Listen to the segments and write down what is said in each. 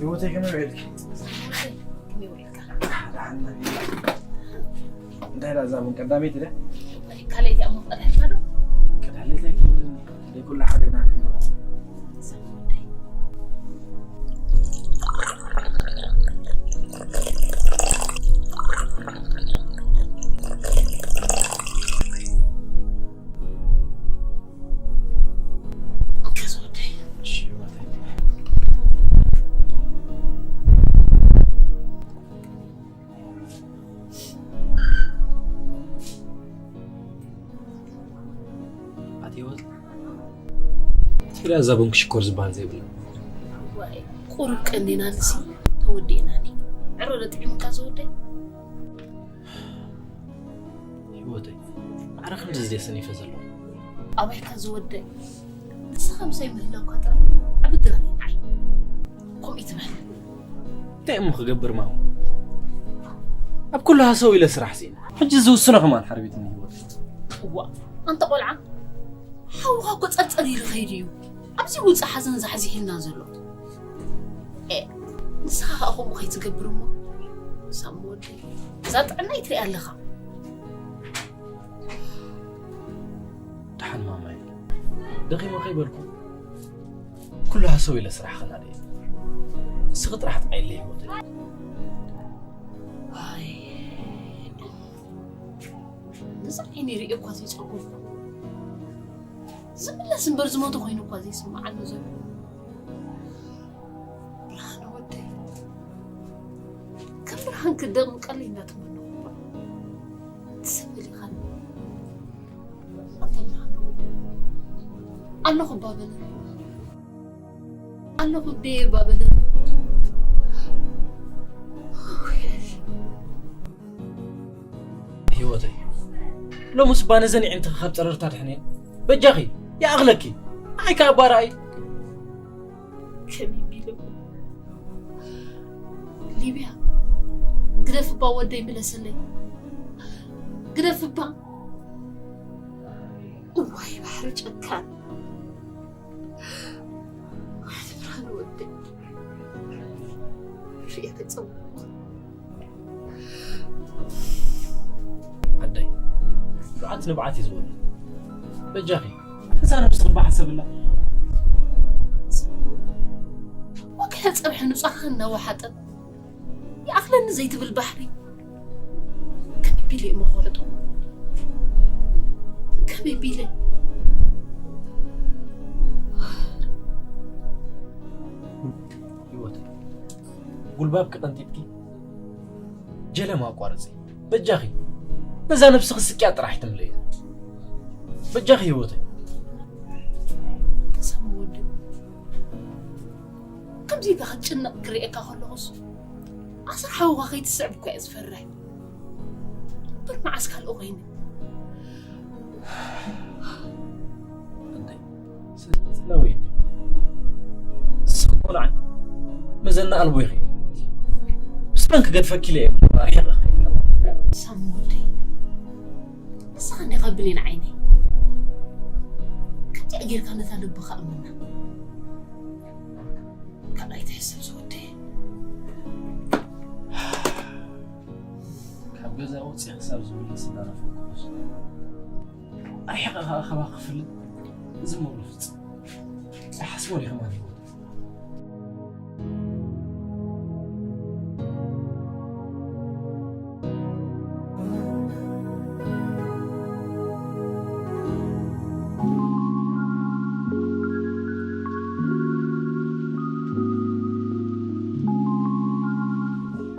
ህይወተይ ከመይ ውዒልኪ? ከመይ ውዒልካ? ደሓን ነቢ። እንታይ ደኣ እዛ ቡን ቀዳመይቲ ድያ? ካልኣይቲ እያ መቕጠልካ ዶ? ቀዳመይቲ ኣይኮነን። ደይ ኩላ ሓገና ክይወት። ኣቲ ህይወት ትብላ እዛ ቡን ክሽኮር ዝበሃል ዘይብላ። ዋይ ቁሩብ ቀንዲና ንሲ ተወዲእናኒ። ዕሮ ዶ ጥዒሙካ ዝወደይ? ህይወተይ ኣረ ክንድዚ ድየ ሰኒፈ ዘለኹ። ኣባይካ ዝወደይ ንስኻ ምሳይ ምህላውካ ጥራይ ዓቢ ድራር እዩ ንዓይ። ከምኡ ይትበል። እንታይ እሞ ክገብር ማሙ? ኣብ ኩሉ ሃሰው ኢለ ስራሕ ስኢነ። ሕጂ ዝውስኖ ከማን ሓርቢትኒ ህይወተይ። እዋ ኣንተ ቆልዓ ሓውኻ እኮ ጸርጸር ኢሉ ከይዱ እዩ። ኣብዚ ውፅእ ሓዘን ዛሕዚሕና ዘሎ። ኤ ንስኻ ከዓ ከምኡ ከይትገብር እሞ ሳሙ ወደይ እዛ ጥዕና ይትሪኣ ኣለኻ። ደሓን ማማይ ደኺመ ከይበልኩ ኩሉ ሃሰው ኢለ ስራሕ ክናደ እስኺ ጥራሕ ጥዓይለ ህይወተይ። ዋይ ነዚ ዓይኒ ርእየ እኳ ዘይፀጎልኩ ዝምለስ እምበር ዝሞተ ኮይኑ እኳ ዘይስምዓኒ ዘሎ ብርሃነ ወደይ ከም ብርሃን ክደምቀለይ እንዳተመነኹ እኳ ትስምል ኢኻኒ። ኣንታ ብርሃነ ወደይ ኣለኹ እባ በለኒ። ኣለኹ እዴ እባ በለኒ። ህይወተይ ሎሙስ እባ ነዘን ኣዒንትኺ ካብ ጸረርታ ድሕንየን በጃኺ ይኣኽለኪ። ንዓይ ከኣ እባ ረኣይ። ከመይ ቢሉ ሊብያ ግደፍ እባ ወደይ ምለሰለይ ግደፍ እባ። እዋይ ባሕሪ ጨካን። ኣቲ ብርሃን ወደይ ርእየ ተጸውኩ። ዓደይ ንብዓት ንብዓት እዩ ዝወልድ። በጃኺ እዛ ነብስኺ እባ ሓሰብላ። ወግሐ ጸብሒ ንጹሃ እናወሓጠት ይኣኽለኒ ዘይትብል ባሕሪ ከመይ ቢለ እሞ ክውዕጦ? ከመይ ቢለ? ህይወተይ ጉልባብ ክቐንጢጥኪ ጀለማ ኣቋርጺ በጃኺ። ነዛ ነብስኺ ስቅያ ጥራሕ ትምለዩ በጃኺ ህይወተይ። ተሰሙ ወዲ ከምዚ ኢልካ ክትጭነቕ ክርእየካ ከለኹስ ኣስር ሓውኻ ከይትስዕብ እኮ እየ ዝፈርሕ። እምበር መዓስ ካልኦ ኮይነ እንተይ ስለወይ ስቆልዓን መዘና ኣልቦ ኢኺ። ምስ መን ክገድፈኪ ኢለ እየ ኣርሒቐ ከይድካ። ሳሙ ወደይ ንስኻ እንዲኻ ብሌን ዓይነይ ከምዚኣ ጌርካ ነታ ልብኻ እምና። ካልኣይ ትሕሰብ ዝወደይ ካብ ገዛ ወፂእ ክሳብ ዝምለስ እናናፈቅኩ ኣርሒቐ ከዓ ካባኺ ክፍለ እዚ ምብሎ ፍፅም ኣይሓስቦን እየ ከማን ህይወት።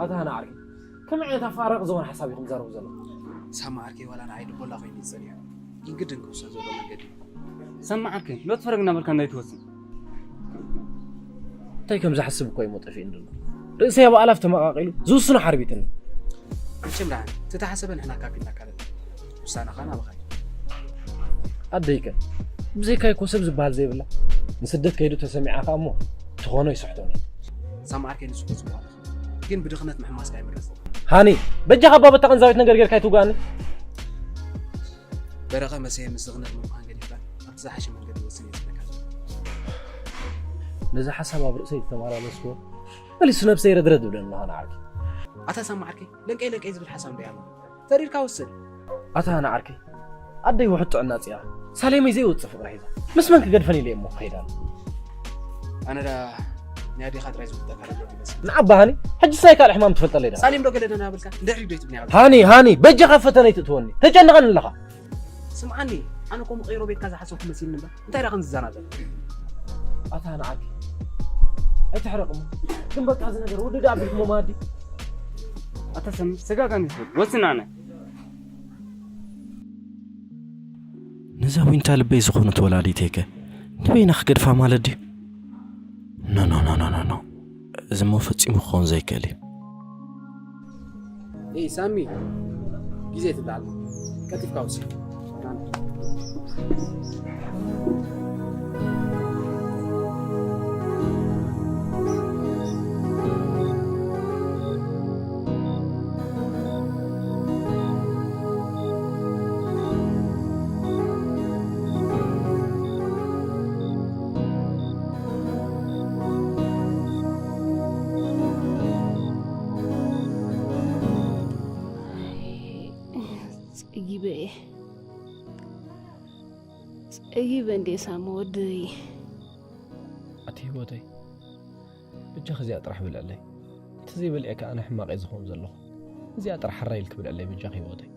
ኣታ ሃና ዓርኪ ከመይ ዓይነት ኣፋራርቕ ዝኾነ ሓሳብ ኢኹም ትዛረቡ ዘለኹም? ሳማ ዓርከይ ዋላ ንዓይ ድቦላ ኮይኑ እዩ ዝጸኒሑ። ግን ግድን ክውሰን ዘለዎ መንገዲ እዩ። ሳማ ዓርከይ ሎት ፈረግ እናበልካ እንታይ ትወስን? እንታይ ከም ዝሓስብ እኮ እሞ ጠፊእኒ ዘሎ። ርእሰይ ኣብ ኣእላፍ ተመቓቒሉ ዝውስኖ ሓርቢትኒ። መቸም ደሓን ተተሓሰበ ንሕና ካቢድና ካልእ ውሳነ ኸኣ ናባኻ እዩ። ኣደይከ ብዘይካ እኮ ሰብ ዝበሃል ዘይብላ ንስደት ከይዱ ተሰሚዓ ኸኣ እሞ ትኾኖ ይስሕቶኒ። ሳማ ዓርከይ ንሱ እኮ ጽቡቕ ኣለኻ። ግን ብድኽነት ምሕማስካ ኣይምረጽን። ሃኒ በጃኻ እባ በታ ቀንዛዊት ነገር ጌርካ ኣይትውጋኣኒ። በረቐ መሰየ ምስ ድኽነት ምምኻን ገዲፍካ ኣብቲ ዝሓሸ መንገዲ ወስን እየ ዝብለካ። ነዚ ሓሳብ ኣብ ርእሰይ ዝተመላለስኩዎ መሊሱ ነብሰይ ረድረድ ይብለኒ ኣሎ ንዓርኪ። ኣታ ሳሚ ዓርከይ፣ ለንቀይ ለንቀይ ዝብል ሓሳብ እንዶ ያሎ። ተሪርካ ወስን። ኣታ ንዓርከይ፣ ኣደይ ውሑድ ጥዕና ጽያ፣ ሳሌመይ ዘይወጽእ ፍቕሪ ሒዛ። ምስ መን ክገድፈን ኢለ እሞ ክኸይድ ኣሎ። ኣነ ዳ ናይ ኣዴኻ ጥራይ ዝፍጠር ካለ ይመስል። ንዓባ ሃኒ፣ ሕጂ ናይ ካልእ ሕማም ትፈልጠለይ ዳ? ሳሌም ዶ ገለ ደና ብልካ? እንድሕሪ ዶ ይትብኒ ሃኒ፣ ሃኒ፣ በጃኻ ፈተነይ ትእትወኒ። ተጨንቐኒ ኣለኻ። ስምዓኒ፣ ኣነ እኮ ምቐይሮ ቤትካ ዝሓሰብኩ መሲልኒ እምበር፣ እንታይ ደኣ ክንዝዛናዘን? ኣታ ንዓኪ፣ ኣይትሕረቕ እሞ። ግን በቃ እዚ ነገር ወዲ ደኣ ኣቢልኩሞ ማዲ። ኣታ ሰም፣ ሰጋጋሚ ትብል፣ ወስን ኣነ። ነዛ ዊንታ ልበይ ዝኾነት ወላዲተይከ ንበይና ክገድፋ ማለት ድዩ? ኖ፣ ኖ፣ ኖ፣ ኖ፣ ኖ፣ ኖ። እዚ እሞ ፈጺሙ ክኸውን ዘይክእል እዩ። ኤይ ሳሚ፣ ግዜ ትብላዕ። ቀልጢፍካ ውሲ። ጸጊበ እየ። ጸጊበ እንዴ ሳሚ ወደይ። ኣቲ ህይወተይ፣ ብጃኺ እዚኣ ጥራሕ ብልዕለይ። እንተዘይበሊዐ ከኣ ኣነ ሕማቕ እየ ዝኸውን ዘለኹ። እዚኣ ጥራሕ ሕራይ ኢልኪ ብልዕለይ ብጃኺ ህይወተይ።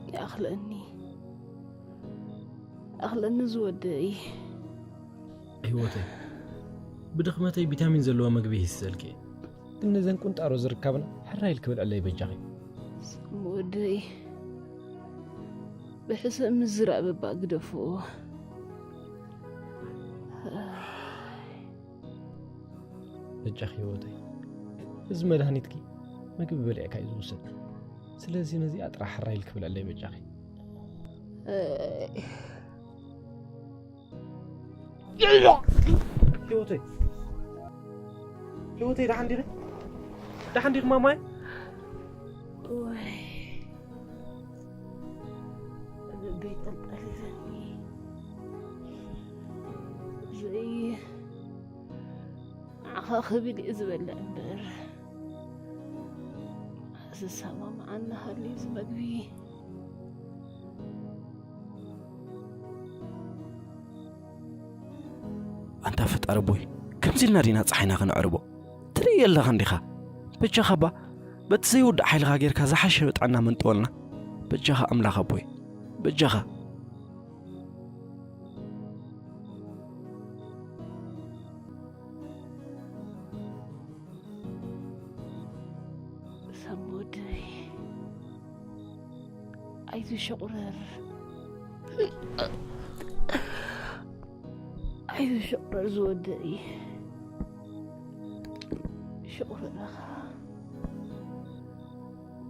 ይኣኽለኒ። ይኣኽለኒ ዝወደይ። ህይወተይ፣ ብድኽመተይ ቪታሚን ዘለዎ መግቢ ይህስሰልኪ እየ። ግን ነዘን ቁንጣሮ ዝርካብና ሕራይ ኢልኪ ብልዕለይ በጃኺ። ሳሚ ወደይ፣ ብሕሰም ምዝራብ እባ ግደፍዎ። በጃኺ ህይወተይ፣ እዚ መድሃኒትኪ ምግቢ በሊዕካ እዩ ዝውሰድ። ስለዚ ነዚኣ ጥራሕ ሕራይ ኢልኪ ብልዕለይ በጃኺ። ህይወተይ፣ ህይወተይ፣ ደሓን ዲኺ? ደሓን ዲኺ ማማይ? ወይ፣ ልበይ ጠልጠሊለኒ። ዘይ፣ ንዓኻ ክብል እየ ዝበልዕ እምበር፣ ዝሰማምዓኒ ሃልዩ እዚ መግቢ። ኣንታ ፈጣሪ ኣቦይ፣ ከምዚ ኢልና ዲና ጸሓይና ከነዕርቦ? ትርኢ ኣለኻ እንዲኻ። በጃኻ እባ፣ በቲ ዘይውዳእ ሓይልኻ ጌርካ ዝሓሸ ጥዕና መንጥወልና። በጃኻ ኣምላኽ ኣቦይ፣ በጃኻ። ሳሚ ወደይ፣ ኣይትሸቑረር። ኣይትሸቑረር ዝወደይ። ሸቑረረኻ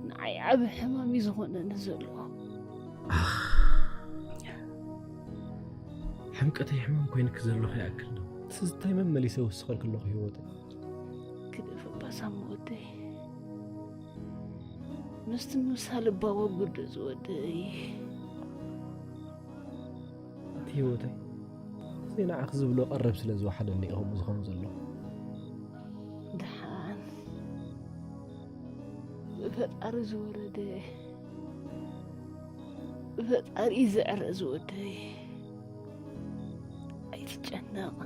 ንዓይ ዓቢ ሕማም እዩ ዝኾነኒ ዘሎ። ኣኽ፣ ሕምቀተይ ሕማም ኮይንኪ ዘለኹ ይኣክል ዶ? ትዝታይ መመሊሰ ይውስኸልኪ ኣለኹ ህይወተይ። ግደፍ እባ ሳሚ ወደይ። ምስቲ ምሳል እባ ወግዶ ዝወደይ። ኣቲ ህይወተይ፣ እዚ ንዓኺ ዝብሎ ቀረብ ስለ ዝወሓደኒ እዩ ከምኡ ዝኾን ዘለኹ። ደሓን ብፈጣሪ ዝወረደ፣ ብፈጣሪ ዝዕረ ዝወደይ። ኣይትጨነቕ።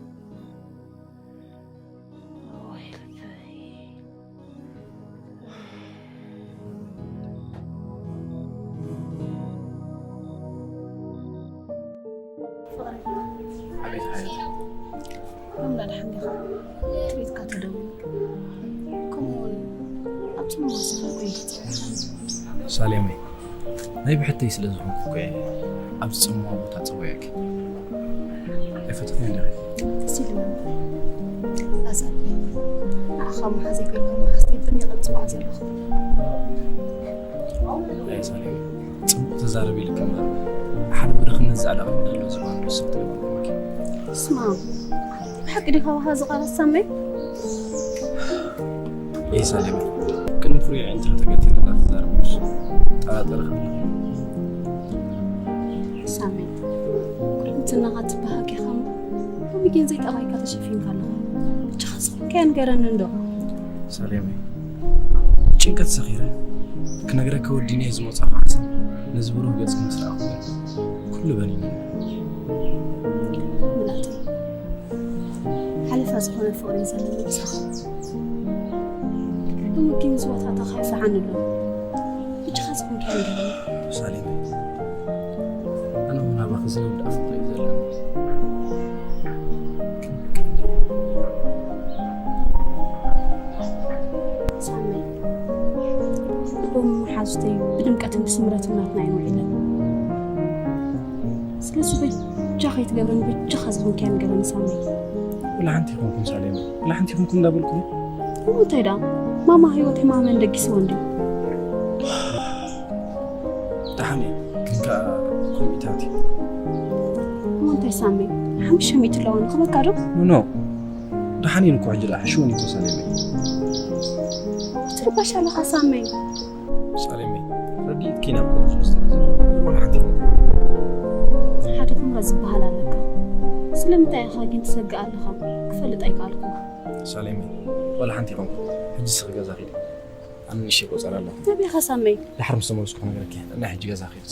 ወይ ልበይ። ፍቕረይ፣ ኣቤት ሓያት። ሎምዳ ደሓን ዲኻ? ትቤትካ ተደዊሉ። ከምኡውን ኣብ ጽምዋ ስፍራ ኮይኑ ተጸዊዕካ። ሳሌመይ፣ ናይ ብሕተይ ስለ ዝኾንኩ እኮ እየ ኣብዚ ጽምዋ ቦታ ጸዊዐኪ። ኣይፈተኹን ዲኺ? ደስ ኢሉኒ እምበር። ላዛር፣ ንዓኻ መሓዘይ ከይኮነ መሓዝተይ ጥኒቐ ዝጽዋዕ ዘለኹ። ኣይ ሳሌም፣ ጽቡቕ ተዛረቢ ኢልኪ እምበር፣ ሓደ ብድኽነት ጻዕዳ ቅርቢ ደሎ ዝባን ዶ ሰብ ትገብሪ እኮ። ስማ፣ ብሓቂ ዲኻ ወሃዚ ቃላት ሳመይ? ኤይ ሳሌም፣ ቅድሚ ፍሩይ ኣዒንቲ ከተገትሪ እንዳተዛረብኩስ ጠራጠርኺ ኣለኹ። ሳመይ፣ ኩርምትናኻ ትበሃግ ኢኻ እሞ፣ ሎሚ ግን ዘይጠቓይካ ተሸፊንካ ኣለኻ። ብቻኻ ዝኾንካዮ ንገረኒ እንዶ። ሳሌመይ፣ ጭንቀት ሰኺረ ክነግረኪ ወዲነ ዝመጻኹ ሓሳብ ነዚ ብሩህ ገጽኪ ምስ ረኣኹ ኩሉ በኒኒ። ምናተይ ሓለፋ ዝኾነ ፍቕሪ እዩ ዘለኒ ምሳኻ። ሕሙም ግን ዝወታታ ካይፍርሓኒ ኣሎ። ብቻኻ ዝኾንካ ይንገረኒ። ሳሌመይ፣ ኣነ እውን ናባኺ ዝነብድ ኣፍቅሮ እዩ ዘለኒ። ሳመይ፣ ሎሚ መሓዙተይ ብድምቀትን ብስምረትን ናትና እዩ ውዒለን። ስለዚ በጃ ከይትገብረኒ በጃኻ ዝኾንካዮ ንገረኒ ሳመይ። ወላ ሓንቲ ይኹንኩም ሳሌመይ፣ ወላ ሓንቲ ይኹንኩም እንዳበልኩም እሞ እንታይ ደኣ ማማ ህይወት ሕማመን ደጊስዋ እንድዩ። ደሓን እየ፣ ግን ከኣ ኮሚታት እዩ። እሞ እንታይ ሳመይ ሓሙሽተ ሚእቲ ኣለዋ ንኽበካ ዶ? ኖ ኖ፣ ደሓን እየን እኮ ሕጂ ደኣ፣ ሕሽወን እኮ ሳሌመይ። ትርባሽ ኣለኻ ሳመይ። ሳሌመይ፣ ረዲእኪ ናብ ኮንሶ ወላ ሓንቲ ይኹንኩም። ሓደ ኹምራ ዝበሃል ኣለካ። ስለምንታይ ኢኻ ግን ትሰግእ ኣለኻ? ክፈልጥ ኣይከኣልኩን። ሳሌመይ፣ ወላ ሓንቲ ይኹንኩም። ሕጂ ስኺ ገዛ ኺዲ። ኣነ ንእሽተይ ቆጸራ ኣለኹ። ናበይ ኢኻ ሳመይ? ድሓር ምስ ተመለስኩ ክነግረኪ። ናይ ሕጂ ገዛ ኺድ።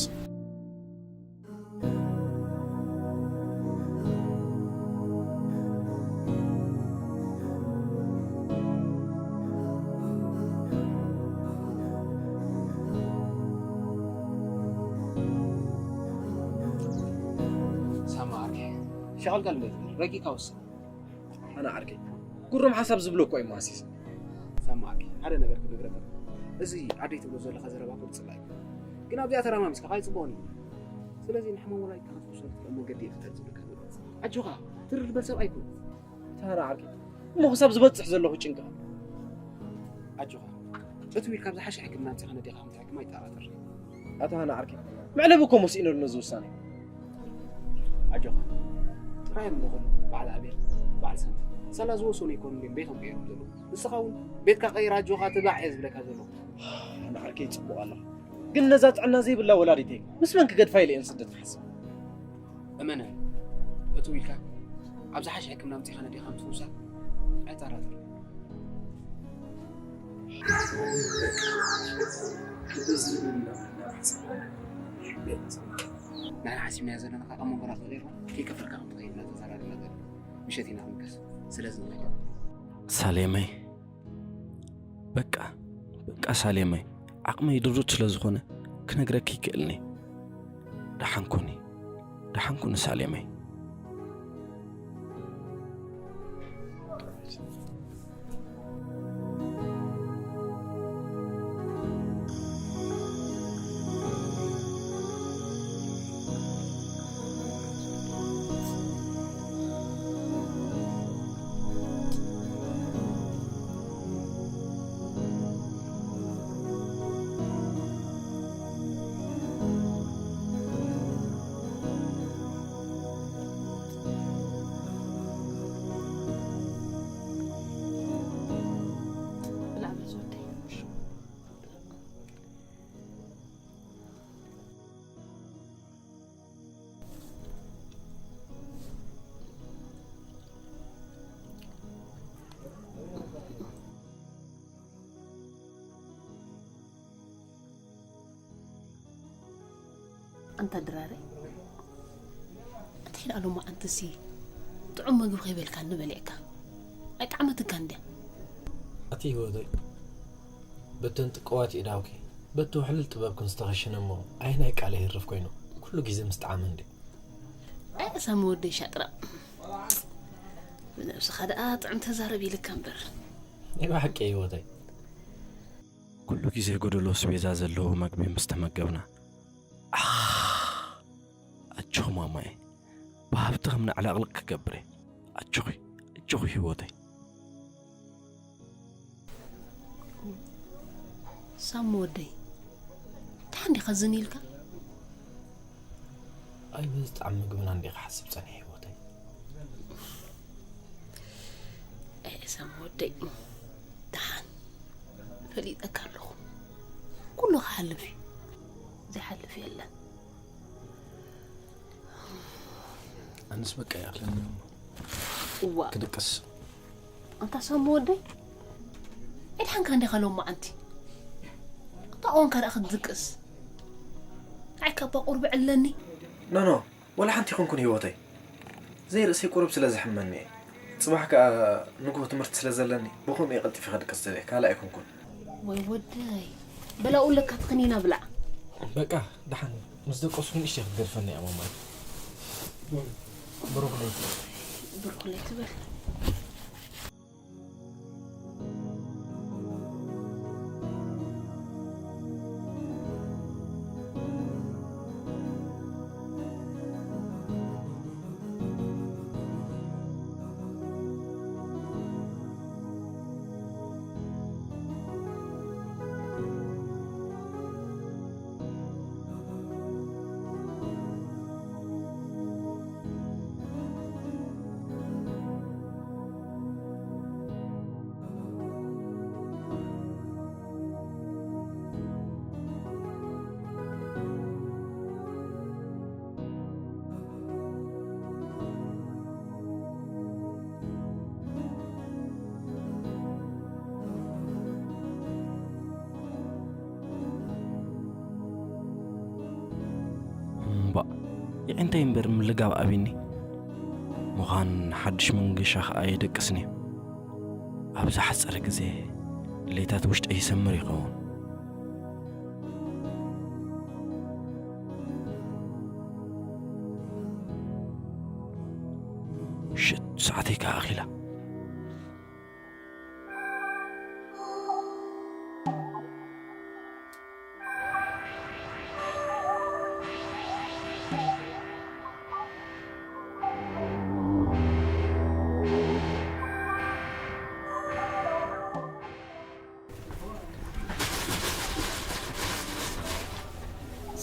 ሳማ ዓርከይ፣ ሸቐልካ ልመድ ረቂቃ ወስን። ኣነ ዓርከይ፣ ጉሮም ሓሳብ ዝብሎ እኮ እዩ ማሲስ። ሳማ ዓርከይ፣ ሓደ ነገር ክነግረካ። እዚ ዓደይ ትብሎ ዘለኻ ዘረባ እኮ ብጽላእ እዩ። ግን ኣብዚኣ ተራማሚስካ ካይ ጽቡቕን እዩ። ስለዚ ንሕማም ወላዲትካ ክትፍውሰሉ ትኽእል መንገዲ እየ ክተር ዝብለካ ዘሎ። ኣጆኻ፣ ትርር በል ሰብኣይ ኩን። ኣታ ኣነ ዓርከይ፣ እሞ ክሳብ ዝበጽሕ ዘለኹ ጭንቂ ኣሎ። ኣጆኻ፣ እትው ኢልካ ብዝሓሸ ሕክምና ኣምጺኻ ነዴኻ ከም ትሕክማ ኣይጠራጠር። ኣታ ኣነ ዓርከይ፣ መዕለቢ እኮ ወሲእነሉ ነዚ ውሳነ። ኣጆኻ፣ ጥራይ እዮም ዝኹሉ፣ በዓል ኣቤል፣ በዓል ሰንበት። ሳላ ዝወሰኑ ኣይኮኑን ድዮም ቤቶም ቀይሮም ዘለዉ። ንስኻ እውን ቤትካ ቀይር ኣጆኻ ትባዕ እየ ዝብለካ ዘለኹ። ኣነ ዓርከይ ጽቡቕ ኣለኻ። ግን ነዛ ጥዕና ዘይብላ ወላዲተይ ምስ መን ክገድፋ ኢለ እየ ንስደት ክሓስብ። እመነኒ፣ እትው ኢልካ ኣብ ዝሓሸ ሕክምና ኣምጺኻ ነዴኻ ምስ ትውሳእ ኣይጠራጠር። ንሕና ሓሲብናዮ ዘለና ካብ መንጎና ተቐይርና ከይከፈልካ ከም ትኸይድ እናተዘራረብና ዘለና ምሸት ኢና ክንምለስ። ስለዚ ንኸይድ። ሳሌመይ፣ በቃ በቃ ሳሌመይ፣ ዓቕመይ ድሩት ስለ ዝኾነ ክነግረኪ ይክእልኒ። ደሓን ኩኒ፣ ደሓን ኩኒ ሳሌመይ። ኣንታ ድራረይ፣ እንታይ ደኣ ሎማዓንትሲ ጥዑም መግቢ ከይበልካኒ በሊዕካ? ኣይጠዓመትካን ድያ? ኣቲ ህይወተይ፣ በተን ጥቁዋት የእዳውኪ፣ በቲ ውሕሉል ጥበብክን ዝተኸሸነ እሞ ኣየናይ ቃለይ ህርፍ ኮይኑ ኩሉ ግዜ ምስ ጠዓመ እንድዩ። ኣይ ሳሚ ወደይ ሻጥራ፣ ብነብስኻ ደኣ ጥዑም ተዛረብ ኢልካ እምበር። ናይ ብሓቂ ህይወተይ። ኩሉ ግዜ ጎደሎ ኣስቤዛ ዘለዎ መግቢ ምስ ተመገብና፣ ኣህ፣ ኣጆኺ ማማየ፣ ብሃብቲ ከም ነዕለቕልቕ ክገብር እየ። ኣጆኺ፣ ኣጆኺ ህይወተይ። ሳሚ ወደይ፣ ደሓን ዲኻ ዝን ኢልካ? ኣይ በዚ ጣዕሚ ምግብና እንዲኻ ሓስብ ጸኒሐ ህይወተይ። ኣይ ሳሚ ወደይ፣ ደሓን ፈሊጠካ ኣለኹ። ኩሉ ክሓልፍ እዩ። ዘይሓልፍ የለን። ኣንስ በቃ ይኣኽለኒ እሞ እዋ ክድቅስ። ኣንታ ሳሚ ወደይ፣ ኣይድሓንካ እንዲኻ ሎማዓንቲ? እታ እዋንካ ደኣ ክትድቅስ። ንዓይ ካባ ቁርቢ ዕለኒ። ኖ፣ ኖ፣ ወላ ሓንቲ ይኹንኩን ህይወተይ። ዘይርእሰይ ቁሩብ ስለ ዝሕመኒ እየ። ጽባሕ ከኣ ንግሆ ትምህርቲ ስለ ዘለኒ፣ ብኸምኡ እየ ቀልጢፈ ክድቅስ ዝደልየ፣ ካልእ ኣይኮንኩን። ወይ ወደይ፣ በላኡ ለካ ትኽኒና ብላዕ። በቃ፣ ደሓን ምስ ደቀስኩ ንእሽተይ ክትገድፈኒ እያ ማማይ። ብሩኽ ለይቲ። ብሩኽ ለይቲ በል። እምባእ፣ የዒንተይ እምበር ምልጋብ ኣብዩኒ። ምዃን ሓድሽ መንገሻ ኸኣ የደቅስኒ። ኣብ ዝሓጸረ ግዜ ድሌታት ውሽጠይ ይሰምር ይኸውን። ሽት፣ ሰዓተይ ከኣ ኣኺላ።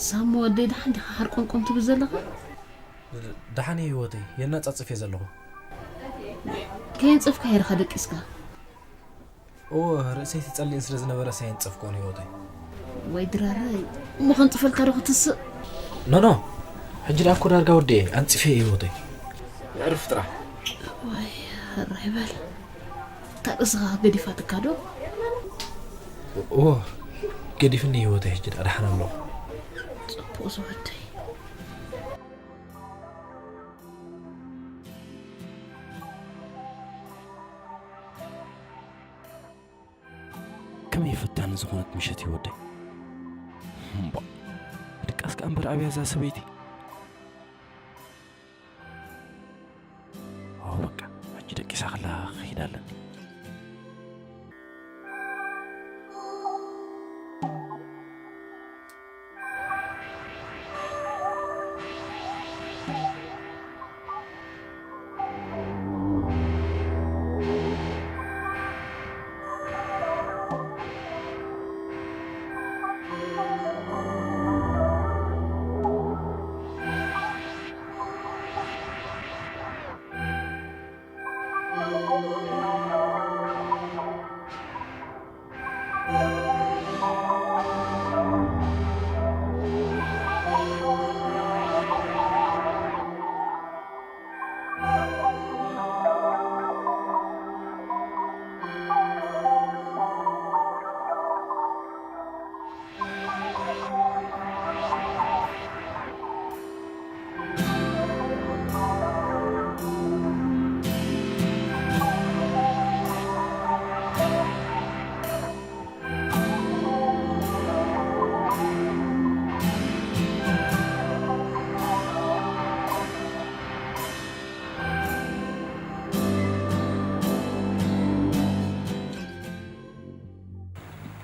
ሳሙ ወደይ፣ ደሓን ዲኻ ሓርቆምቆም ትብል ዘለኻ? ደሓን እየ ህይወተይ፣ የናጻጽፍ እየ ዘለኹ። ከየንጸፍካ ሄርካ ደቂስካ? እወ፣ ርእሰይ ተጸሊእን ስለ ዝነበረ ሳየንጸፍክኦን ህይወተይ። ወይ ድራረይ፣ እሞ ከንጽፈልካ ዶ ክትስእ? ኖ፣ ኖ፣ ሕጂ ደኣ እኮ ዳርጋ ወዲኤ፣ ኣንጺፈ እየ ህይወተይ። የዕርፍ ጥራሕ። ወይ፣ ሕራይ በል። እታ ርእስኻ ገዲፋትካ ዶ? እወ፣ ገዲፍኒ ህይወተይ፣ ሕጂ ደኣ ደሓን ኣለኹ። ጽቡቕ ዝወደይ። ከመይ ፈታኒ ዝኾነት ምሸት እዩ ወደይ። እምባ፣ ድቃስ ከኣ እምበር ኣብያ እዛ ሰበይቲ። ኦ በቃ፣ ሕጂ ደቂሳ ከላ ክኸይድ ኣለኒ።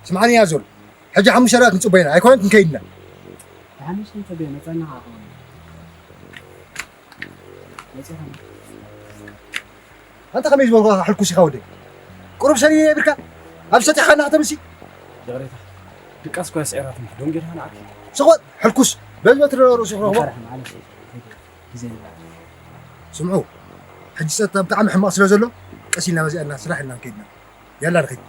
ስምዓኒ ያዞል፣ ሕጂ ሓሙሽተ ደኣ ክንጽበ ኢና፣ ኣይኮነን ክንከይድ ኢና። ሓሙሽተ እንተበይ መጸና ኸዓ ኸዓ። መጺኻ። ኣንታ ከመይ ዝበልኩ ሕልኩስ ኢኻ ወደይ? ቁሩብ ሰኒ ነቢርካ ኣብ ሰጢኻና ከተምሲ። ይቕሬታ። ድቃስ እኳ ስዒራትኒ፣ ደንጊርካ ንዓኪ። ስቕ በል ሕልኩስ፣ በዚ በትሪ ዶ ርእሱ ክረኽቦ? ይቕሬታ ማለት እዩ። ግዜ ንብላ። ስምዑ፣ ሕጂ ጸጥታ ብጣዕሚ ሕማቕ ስለ ዘሎ፣ ቀስ ኢልና በዚኣ እና ስራሕ ኢልና ንከይድና። ያላ ንኸይድ።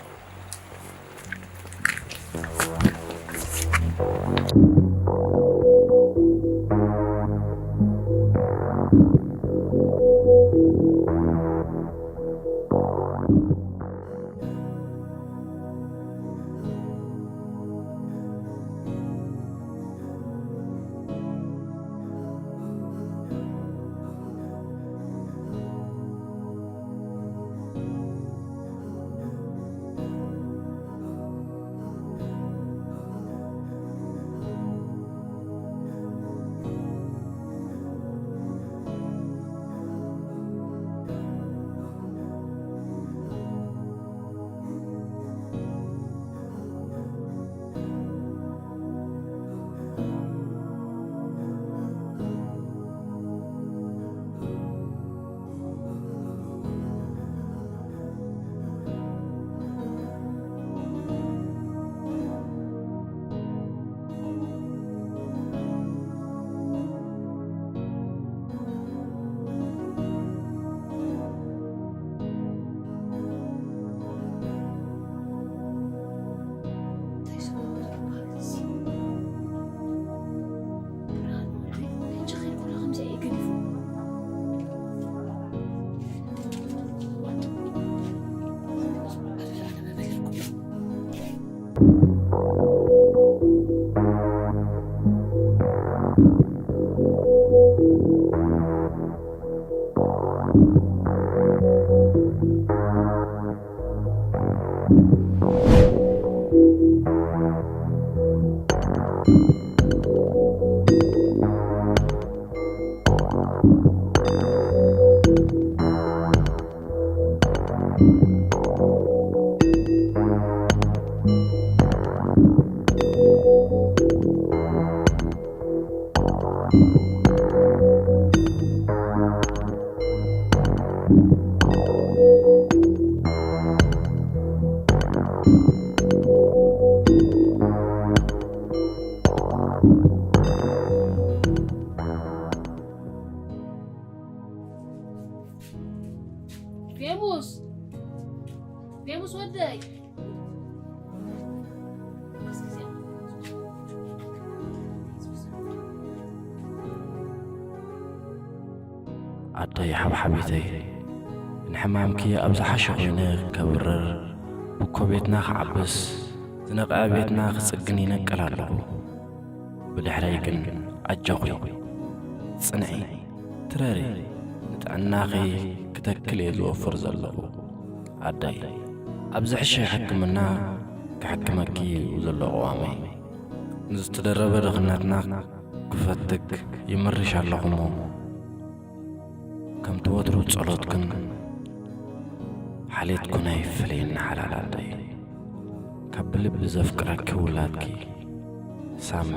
ፌሙስ፣ ፌሙስ ወደይ። ኣደይ ሓብሓቢተይ፣ ንሕማምኪ ኣብ ዝሓሸ ኮይነ ከብርር፣ ብኮ ቤትና ክዓብስ፣ ዝነቐዐ ቤትና ክጽግን ይነቅል ኣለኹ። ብድሕረይ ግን ኣጆኺ፣ ጽንዒ፣ ትረሪ፣ ንጥዕናኺ ክተክል እየ ዝወፍር ዘለኹ። ኣደይ፣ ኣብ ዝሕሸ ሕክምና ክሕክመኪ እዩ ዘሎ ቅዋመይ። ንዝተደረበ ድኽነትና ክፈትክ ይምርሽ ኣለኹ እሞ፣ ከምቲ ወትሩ ጸሎትክን ሓልየትኩን ኣይፈለየኒ ሓላል ኣደይ። ካብ ብልቢ ዘፍቅረኪ ውላድኪ ሳሚ።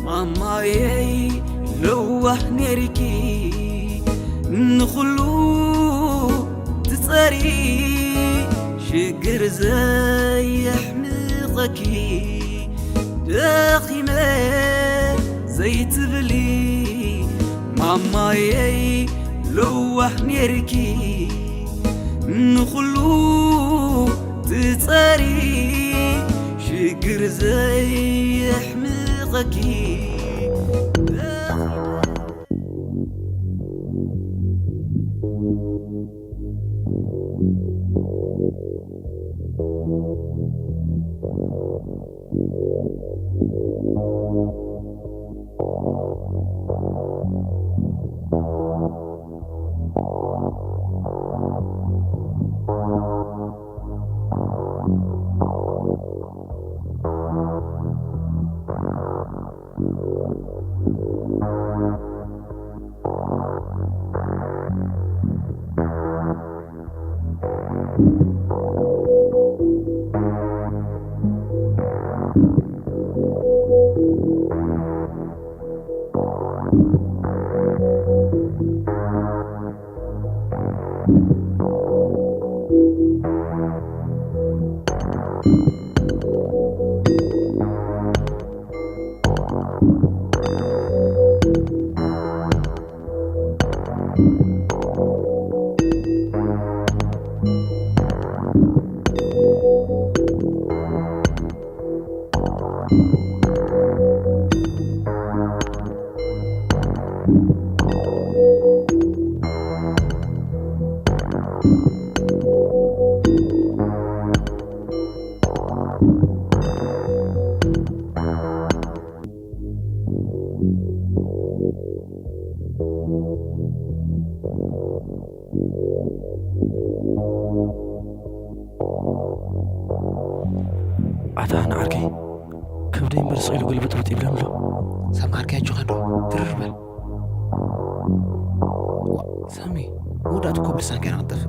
ማማየይ ለዋህ ኔርኪ ንኹሉ ትጸሪ ሽግር ዘየሕምቐኪ ደኺመ ዘይትብሊ ማማየይ ለዋህ ኔርኪ ንኹሉ ትጸሪ ሽግር ዘይሕምቐኪ። ኣታ ንዓርከይ፣ ከብደይ እምበር ስቕ ኢሉ ግልብጥብጥ ይብለኒ ኣሎ። ሳሚ ዓርከይ፣ ኣጆኻ እንዶ፣ ትርር በል። ዋ፣ ሳሚ፣ መወዳእቱ እኮ ብልሳንካ ኢና ክንጠፍእ።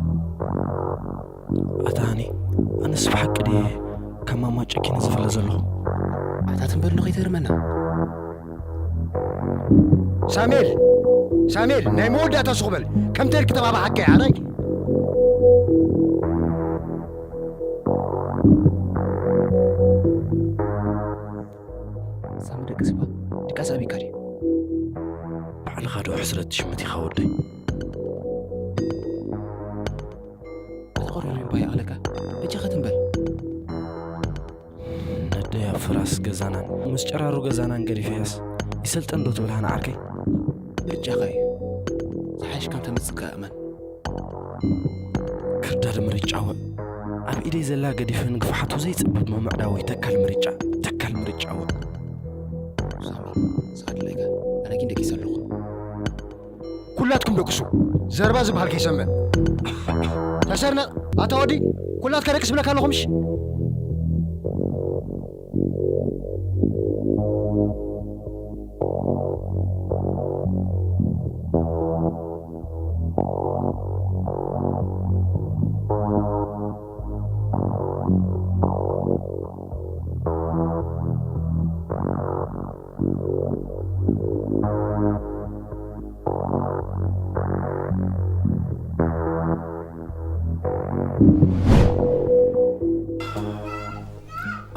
ኣታ ሃኒ፣ ኣነስ ብሓቂ ድየ ካብ ማማ ጨኪነ ዝፍለ ዘለኹ? ኣታ ትም በል እንዶ፣ ከይትህርመና። ሳሙኤል፣ ሳሙኤል፣ ናይ መወዳእታ ሱቕ በል። ከምቲ ኢልክ ተባባሓካ እየ፣ ኣራይ። ሳሚ፣ ደቂ ስባ ድቃስ ኣቢካ ድዩ? ባዕልኻ ዶ ሕስረት ትሽምት ኢኻ ወደይ? ኣታ ቆርቆሮ እምባ ይኣኽለካ። በጃኻ ትም በል። ነደይ ኣብ ፍራስ ገዛናን ምስ ጨራሩ ገዛናን ገዲፈያስ ይሰልጠን ዶ ትብል ሃና ዓርከይ? ምርጫኻ እዩ። ዝሓይሽ ከም ተመጽእ እመን። ክርዳድ ምርጫ ውዕ። ኣብ ኢደይ ዘላ ገዲፈ ንግፍሓቱ ዘይጽብብ ምምዕዳወይ ተካል ምርጫ፣ ተካል ምርጫ ውዕ። ሳሚ፣ ስቓ ድላይካ። ኣነ ግን ደቂሰ ኣለኹ። ኩላትኩም ደቅሱ። ዘረባ ዝበሃል ከይሰምዕ። ተሰርነቕ፣ ኣታ ወዲ፣ ኩላትካ ደቅስ ብለካ ኣለኹ ምሽ?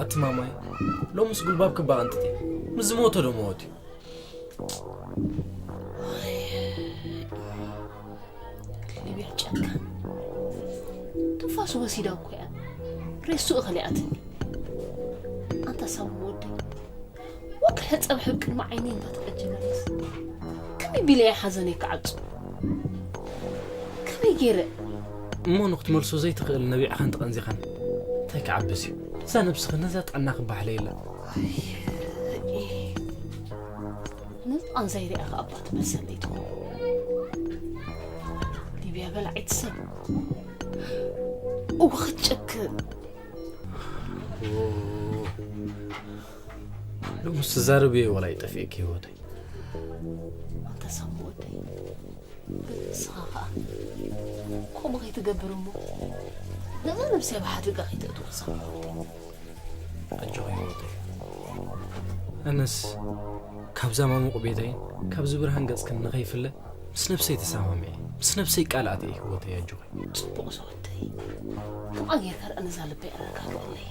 ኣቲ ማማይ፣ ሎምስ ጉልባብ ክባ ኣንጥጢ። ምስ ዝሞተ ዶ ሞት እዩ? ሊብያ ጨካን። ትንፋሱ ወሲዳ እኮ እያ። ሬሱ እኸሊኣትኒ። ኣንታ ሳሙ ወደይ። ወግሐ ጸብሐ ኣብ ቅድሚ ዓይነይ እንዳተቐጀለለስ። ከመይ ቢለ እየ ሓዘነይ ክዓጹ? ከመይ ገይረ? እሞ ንክትመልሶ ዘይትኽእል ነቢዕኻን ተቐንዚኻን እንታይ ክዓብስ እዩ? ነዛ ነብስኺ ነዛ ጥዕናኺ ባሕለየላ። ነዚ ቃንዛይ ሪኣ ከኣ ኣባ ትመሰለይ ትኾን። ሊብያ በላዒት ሰብ። እወ ክትጨክን። ሎምስ ትዛረብዮ ዋላ ይጠፍኤኪ ህይወተይ። ኣንታ ሳሙ ወደይ፣ ንስኻ ኸኣ ከምኡ ከይትገብር እሞ ነዛ ነብሰይ ኣብ ሓደጋ ከይተእትዎ ሳሙ ወደይ። ኣጆኺ ህይወተይ። ኣነስ ካብዛ ማሙቕ ቤተይን ካብዚ ብርሃን ገጽክን ንኸይፍለ ምስ ነብሰይ ተሰማሚዐ፣ ምስ ነብሰይ ቃል ኣትየ ህይወተይ ኣጆኺ። ጽቡቕ ዝወደይ፣ ከምኣ ጌርካ ደኣ ነዛ ልበይ ኣረጋግእለይ።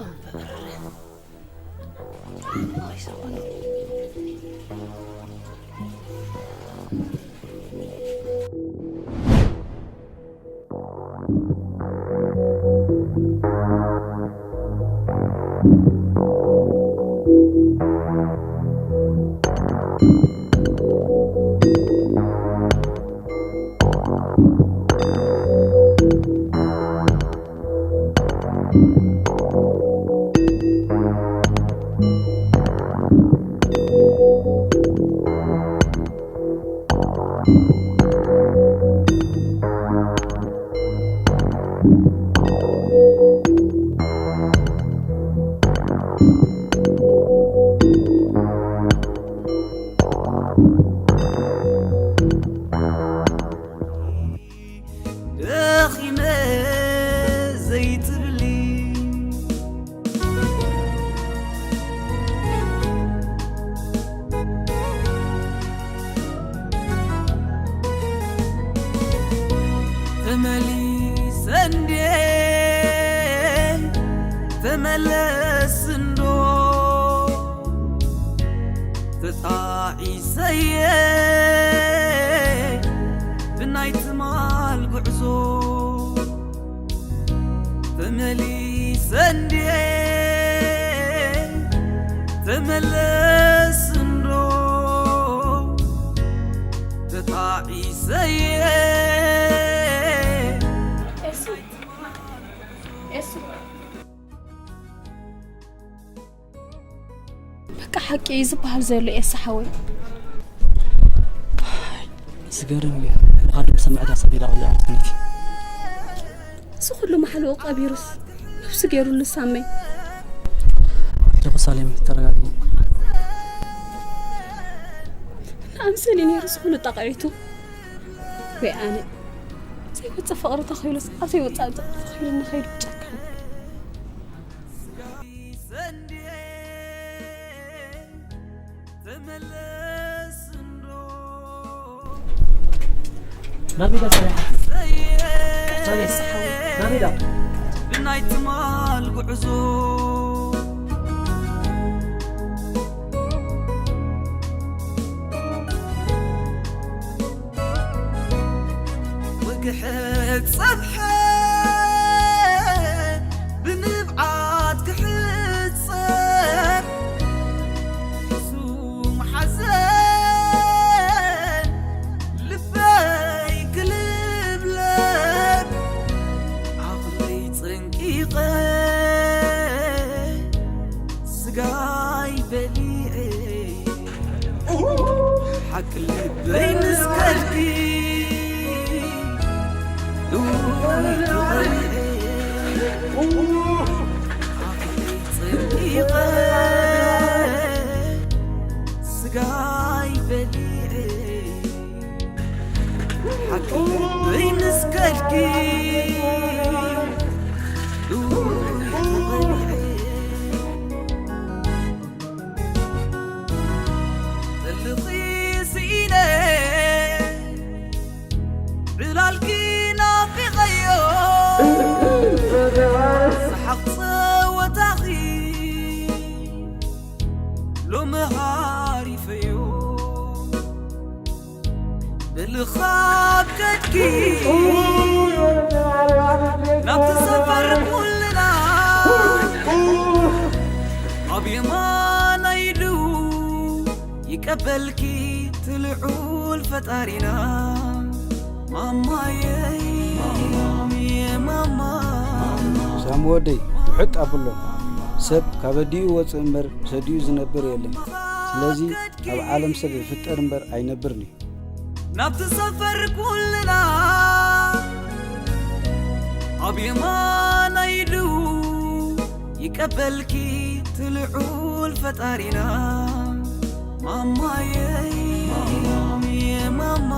እምበር ኣይሰብን። ደኺመ ዘይትብሊ ተመሊሰ እንዴ ተመለስ እንዶ ተጣዒሰየ ብናይ ትማል ጉዕዞ ተመሊሰ እንዴ ተመለስ እንዶ ተጣዒሰየ ኤሱ ኤሱ በቃ ሓቂ እዩ ዝበሃል ዘሎ ኤሳ ሓወይ። ዝገርም እዩ። ብኻልእ ሰምዕታ ሰቢላ ወላ ኣርትነት እዩ። እዚ ኩሉ ማሕለኡ ቀቢሩስ ነብሱ ገይሩሉ ሳመይ። ጀሩሳሌም ተረጋጊ። ንኣምሰል እዩ ነይሩ እዚ ኩሉ ጣቕዒቱ። ወይ ኣነ ዘይወፅእ ፍቕሪ ተኺሉስ ኣብ ዘይወፅእ ፍቕሪ ተኺሉ ንኸይዱ ጨካን። ናቢዳ ሰሪሓ ናቢዳ ናቢዳ ብናይ ትማል ጉዕዞ ወግሐ ጸብሐ ብንብዓት ክሕጸብ ሕሱም ሓዘን ልበይ ክልብለብ ዓቕለይ ጸንቂቐ ስጋይ በሊዐ ሓቂ ልበይ ምስ ከልኪ ልውይ ተቐሊዐ ዓቕለይ ጸንቂቐ ስጋይ በሊዐ ሓቂ ልበይ ምስ ከልኪ ልውይ ተቐሊዐ ጥልኺ ስኢነ ዕላልኪ ናፊቐዮ ብልኻብ ከድኪ ናብቲ ሰፈር ኩልና ኣብ የማናይ ኢዱ ይቀበልኪ ትልዑል ፈጣሪና። ማማየይ ማማ ሳም ወደይ ውሕጥ ኣብሎ። ሰብ ካብ ኣዲኡ ወፅእ እምበር ምስ ኣዲኡ ዝነብር የለን። ስለዚ ኣብ ዓለም ሰብ ይፍጠር እምበር ኣይነብርን እዩ። ናብቲ ሰፈር ኩልና ኣብ የማናይ ኢዱ ይቀበልኪ ትልዑል ፈጣሪና። ማማየይ ማማ